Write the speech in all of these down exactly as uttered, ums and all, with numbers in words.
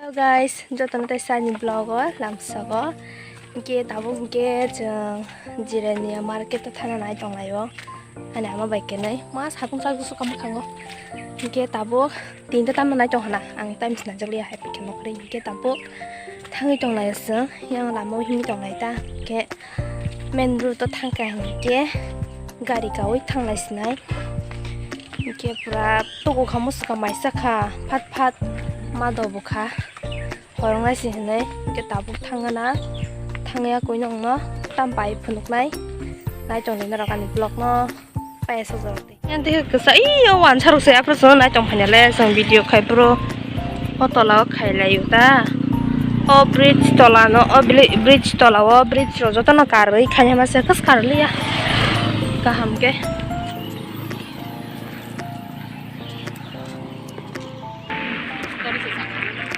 Guys, jotono tei sani vlog o lamsogo. Hinkhe tabuk hinkhe chwng Jirania market o thana nai tonglaio. Ani ama bai kenai ma satung chak jisuk kama khango. Hinkhe tabuk tinta tamna nai tong hana ang time sinajak liya hai paikhe nokri. Hinkhe tabuk thangwi tonglaio chwng yang lama o himwi tonglai ta. Hinkhe main road o thangkha hinkhe gari kawi thanglai sinai. Hinkhe pura tuku kha muchukha maisa kha phat phat ma do bwkha. Horong nai si hinwi hinkhe tabuk thangna thangya koi nokno tam pai phunuknai. Nai tongdi norok ani vlog no paya sojak di. Yang tei kisa iyo wansa rok se aphuru chwng nai tong phanya le chwng video khai phuru o tola o khai lai ta. O bridge tola no o bri-, bridge tola o bridge rok joto no karwi khai ma se kwchwng karliya kaham khe.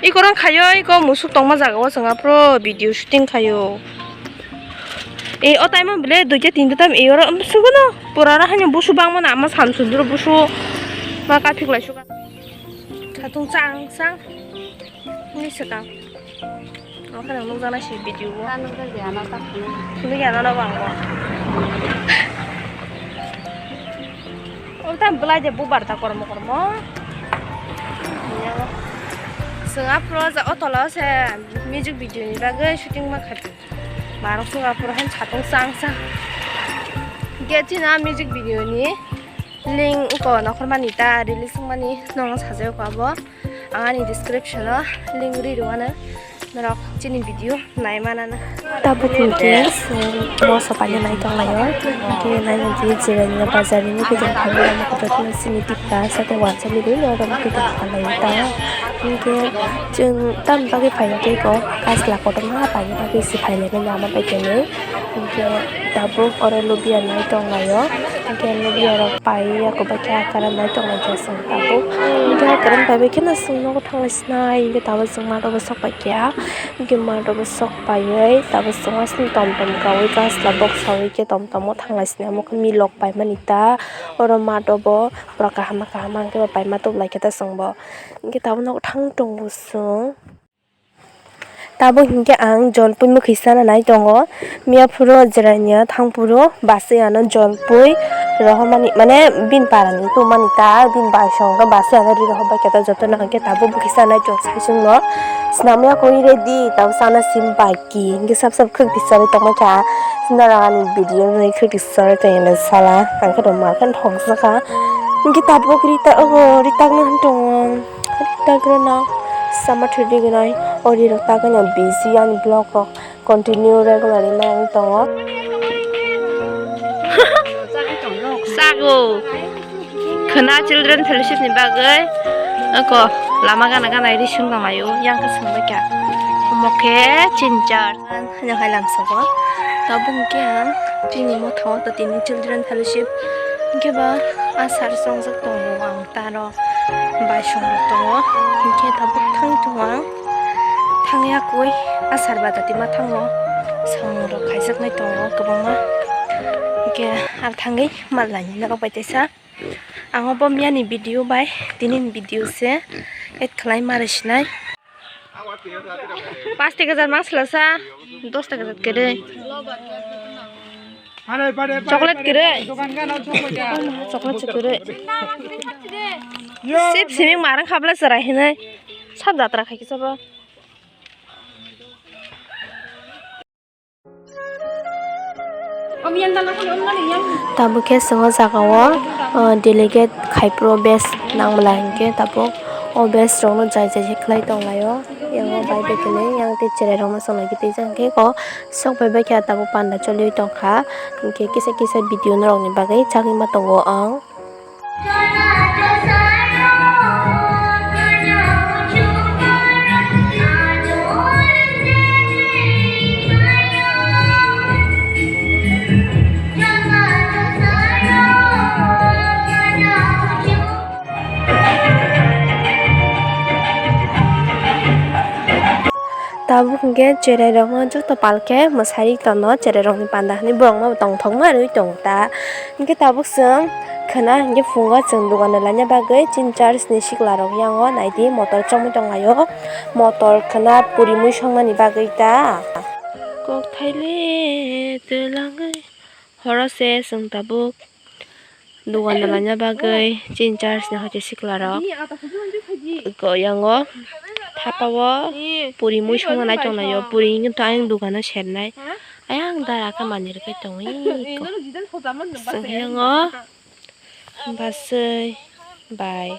Iko rang khayo, iko musuk tongma jaga o chwng aphuru video shooting khayo. E, o time o bile duita tinta time e oro, um, sugo no. Pura oro haino busu bangma na ama Samsung duro busu ma kaphik lai suga. Satung chang chang. Ni swkang. Ang khe nang nukjaknai se video o. Ta nukjakya ano ta phunuk. Phunukya ano nobo ang bo. O ta bwlai de bubar ta kormo kormo. Chwng aphuru o tola o se music video ni bagwi shooting ma khaidi. Barok chwng aphuru han satung chang chang. Ge chini music video ni link uko nokhormani ta release wngmani nono sajagwi abo. Ang ani description o link ri rwano norok chini video nai manana. Tabuk hinkhe chwng moso paina nai tonglaio. Hinkhe nai hwnkhe Jirania bazar ni nokhe chwng thangwi lama kotor kheno chini tikka sate wansa mili no oro nokhe tong phalai ta. Hinkhe chwng tamni bagwi phai hinkhe eko kasla kotorma paina bagwi se phailai mani ama bai khenwi. Hinkhe tabuk oro lubia nai tonglaio. Hinkhe lubia rok pai ya kubaikhai akara nai tonglai kha chwng tabuk. Hinkhe akara bai bai kheno chwng nogo thanglai sinai hinkhe tabuk chwng mato bwswk bai kha. Hinkhe mato bwswk paiwi tabuk chwng aswk tom tom kaui kasla boksai khe tom tom o thanglai sinai omo khe milok paimani ta. Oro mato bo pura kaham kaham hinkhe bo paima tuklai khe ta chwng bo. Hinkhe tabuk nogo thang tongo chwng. Tabuk hinkhe ang jolpui mwkhwi sana nai tongo. Miya phuru Jirania thang phuru bus ui ano jolpui rohormani, mane bini para ni tongmani ta, bini bai song khe bus ui ano ri rohor bai khe ta jotono hinkhe tabuk bwkhwi sana nai tongo saichung no. Swnam ya khe ui ready tabuk sana sim bai ki hinkhe sap sap khwk tisari tongma kha. Norok ani video nui khwk tisari tongya sala ang khe rwma khe thok jakha. Hinkhe tabuk rita obo ritak no tongo. Ritak rwna sama thwrwdi gwnai. O rirok ta gwnai busy ani vlog rok continue regularly nai tongo. Sago. Khwna Children Fellowship ni bagwi oko lama gana gana ri sung tonglaio yang khe sung bai kha. Omo khe chinchar. Hwnwi hai lamsogo. Tabuk hinkhe ang chini motha o totini Children Fellowship hinkhe ba asar chongjak tongo ang taro bai song rok tongo hinkhe tabuk thang tongo ang thangya koi asar ba toti ma thango samung rok khaijaknai tongo kwbangma hinkhe ang thangwi mal lainai norok bai teisa ang obo miyani video bai tini ni video se add khlai ma rwsinai. Pasti hajar mang sila sa, dos taka kwrwi. Chocolate kwrwi. Chocolate se kwrwi. Sip siming marang khabla chwrai hinwi. Sab jatra khai kisa bo. Tabuk khe chwng o jaga o, o, delegate khai phuru base nang mala hinkhe tabuk o base rok no jai jai khe khlai tong lai o. Yang o bai bai khe yang tei cherai rok no chwng lai khe tei jang khe o sok bai bai khe tabuk panda choli tong kha. Hinkhe kisa kisa video norok ni bagwi chagwi ma tongo ang. Tabuk hinkhe cherai rokno joto pal khe mwsari tono, cherai rokni panda hinwi borokno tongthokma rwi tongo ta. Hinkhe tabuk chwng Khwna hinkhe phungo chwng dogano laina bagwi chini church ni sikla rok yango naidi motor chomwi tonglaio, motor khwna puri mui songnani bagwi ta. Kok thaile twlangwi horo se chwng tabuk dogano laina bagwi chini church ni hoite sikla rok yango thapa o puri mui songna nai tonglaio, puri wngkhe to ayang dogano sernai ayang dara khe manwi rwkhe tongwi. Chwng yango. Baswi bai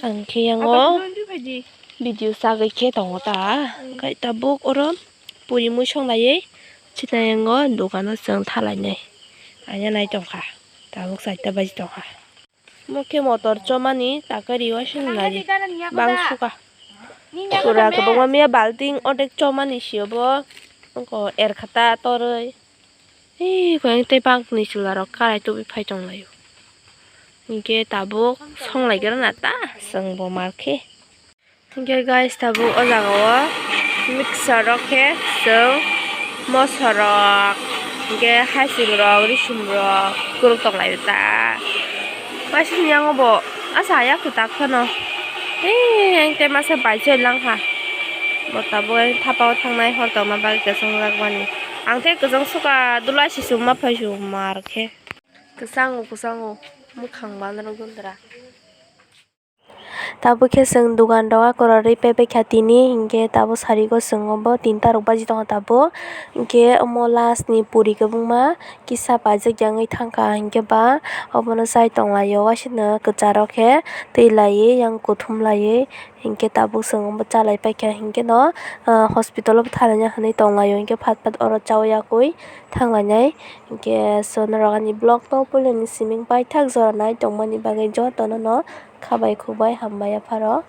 ang khe yango video chagwi khe tongo ta, khai tabuk oro puri mui songlaiwi chini yango dogano chwng thalainai aina nai tongkha, tabuk chaita baji tongkha. Omo khe motor chomani takari wasing nai bang suka pura kwbangma miya balting otek chomani si obo wngkha erkha ta torwi. Ee, koi tei bangni chwla rok karai tubui phai tonglaio. Hinkhe tabuk songlai gra na ta chwng bo mar khe. Hinkhe guys, tabuk o jaga o mixture rok khe chwng moso rok, hinkhe hasing rok, risum rok kwrwk tonglaio ta. Waisini yango bo asa ya kwtak phano. Ee, ang tei masa bai choi lang kha. Bo tabuk ang thapa o thangnai hor tongma bagwi kwchang jak mani. Ang tei kwchang suka dula si chuma phai su mar khe. Kwchango, kwchango. Mwkhang banaro gundra. Tabuk khe chwng dugan rok akorok rwi paipai kha tini, hinkhe tabuk sari o chwng obo tinta rok baji tongo tabuk. Hinkhe omo last ni puri kwbangma kisa paijak ya wngwi thangkha, hinkhe ba obono chai tonglaio, waisano kwcharo khe twi laiwi yang kuthum laiwi hinkhe tabuk chwng omo chalai paikha, hinkhe no, ah, hospital o bo thanglaina hinwi tonglaio, hinkhe phat phat oro chawi yakwi thanglainai. Hinkhe so norok ani vlog no puilani siming paithak jora nai tongmani bagwi jotono no khabai khukbai hambai yapharo.